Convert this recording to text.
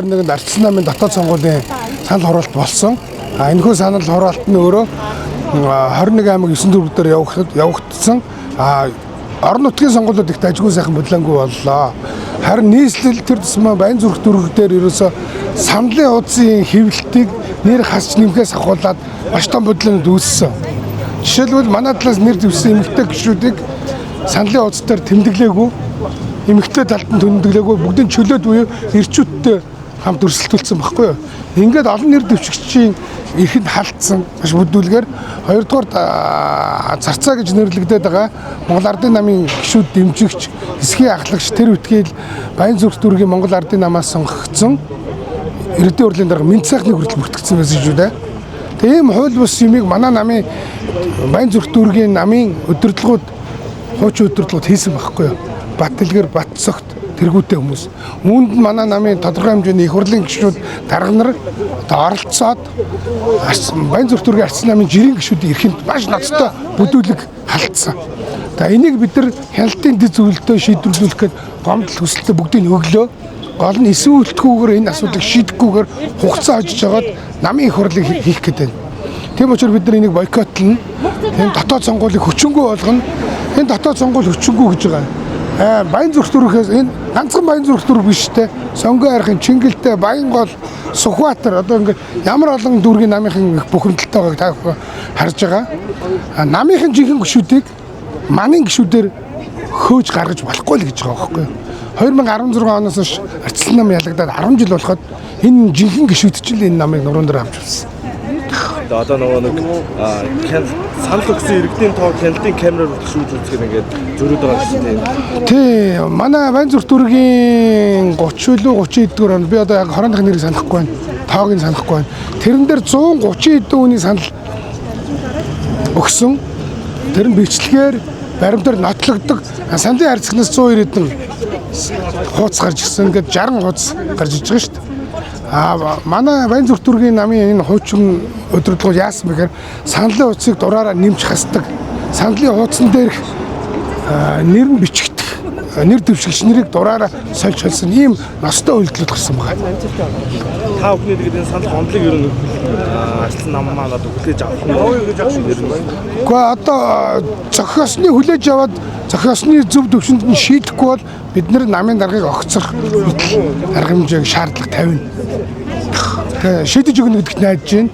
21-нд Арчсан намын дотоод сонгуулийн санал хураалт болсон. А энэхүү санал хураалт нь өөрөө 21 аймаг 9 дүүрэг дээр явагдсан. А орон нутгийн сонгуулиуд их дажгүй сайхан бүлээнгүй боллоо. Харин нийслэл тэр тусмаа Баянзүрх дүүрэг дээр ерөөсөө саналын хуудсын хэвлэлтийг нэр хасч нэмхээс ахуулаад маш том бүлээнүүд үүссэн. Жишээлбэл, манай талаас нэр дэвшсэн эмэгтэй гишүүдийг саналын хуудас дээр тэмдэглээгүй, эмэгтэй талд нь тэмдэглээгүй, бүгдийг чөлөөт буюу эрчүүдтэй хамт өрсөлдүүлсэн баггүй юу. Ингээд олон нэр дэвшигчийн эрхэнд халтсан маш бүдүүлгээр. Хоёрдугаар, царцаа гэж нэрлэгдээд байгаа Монгол Ардын намын гишүүд дэмжигч, хэсгийн ахлагч тэр үтгээл Баянзүрх дүүргийн Монгол Ардын намаас сонгогдсон Эрдэнэ хурлын дарга Мэнд сайхны хүртэл бүртгэгдсэн байсан шүү дээ. Тэгээ ийм хууль бус юмыг манай намын Баянзүрх дүүргийн намын удирдлагууд, хуучин удирдлагууд хийсэн байхгүй юу? Бат дэлгэр, бат цогт тэргүүтэй хүмүүс. Үүнд нь манай намын тодорхой хэмжээний их хурлын гишүүд, дарга нар одоо оролцоод Баянзүрх дүүргийн Арчсан намын жирийн гишүүдийн эрхэнд маш ноцтой бүдүүлэг халтсан. За, энийг бид нар хяналтын дэд зөвлөлтөд шийдвэрлүүлэх гээд гомдол хүсэлтээ бүгдийг өглөө. Гол нь эсвүүлтэхгүйгээр энэ асуудлыг шийдэхгүйгээр хугацаа хожиж жагаад намын их хурлыг хийх гэдэг байна. Тийм учраас бид нар энийг бойкотлно. Энэ дотоод сонгуулийг хүчингүй болгоно. Энэ дотоод сонгуул хүчингүй гэж байгаа. Аа, Баянзүрх дүүргээс энэ ганцхан Баянзүрх дүүрэг биш те. Сонгон архин, Чингэлтэй, Баянгол, Сүхбаатар, одоо ингээд ямар олон дүүргийн намынхан их бухимдалтай байгааг та бүхэн харж байгаа. А намынхан жинхэнэ гишүүдийг манын гишүүдээр хөөж гаргаж болохгүй л гэж байгаа байхгүй юу? 2016 оноос хойш Арчсан нам ялагдаад 10 жил болоход энэ жинхэнэ гишүүд чинь л энэ намыг нуруунд дээр авч явсан. Одоо нөгөө нэг санал өгсөн иргэдийн тоо хяналтын камераар хүртэл шүүж үзэхээр ингээд зөрүүд байгаа гэсэн, тийм. Тий, манай Баянзүрх дүүргийн 30 илүү 30 эдгээр он, би одоо яг 20 дахь нэрийг санахгүй байна. Тоог нь санахгүй байна. Тэрэн дээр 130 эдэн хүний санал өгсөн. Тэр нь бичлэгээр баримтаар нотлогддог. Саналын харьцагнаас 190 эдэн хууц гарч ирсэн. Ингээд 60 хууц гарч иж байгаа шүү дээ. А манай Баянзүрх дүүргийн намын энэ хуучин удирдлага яасан бэхээр саналын хуудсыг дураараа нэмж хасдаг. Саналын хуудсан дээрх нэр нь бичигдэх нэр дэвшигч нарыг дураараа сольж холсон ийм ностой үйлдэлүүд гарсан байна. Та бүхний тэгээд энэ санал гомдлыг ер нь Арчсан нам маань одоо хүлээж авах нь гэж ер нь. Гэхдээ одоо зохиосны хүлээж аваад зохиосны зөв төвшөнд нь шийдэхгүй бол бид нар намын даргаыг огцох арга хэмжээг шаардлага тавина. Тэгээ шийдэж өгнө гэдэгт найдаж байна.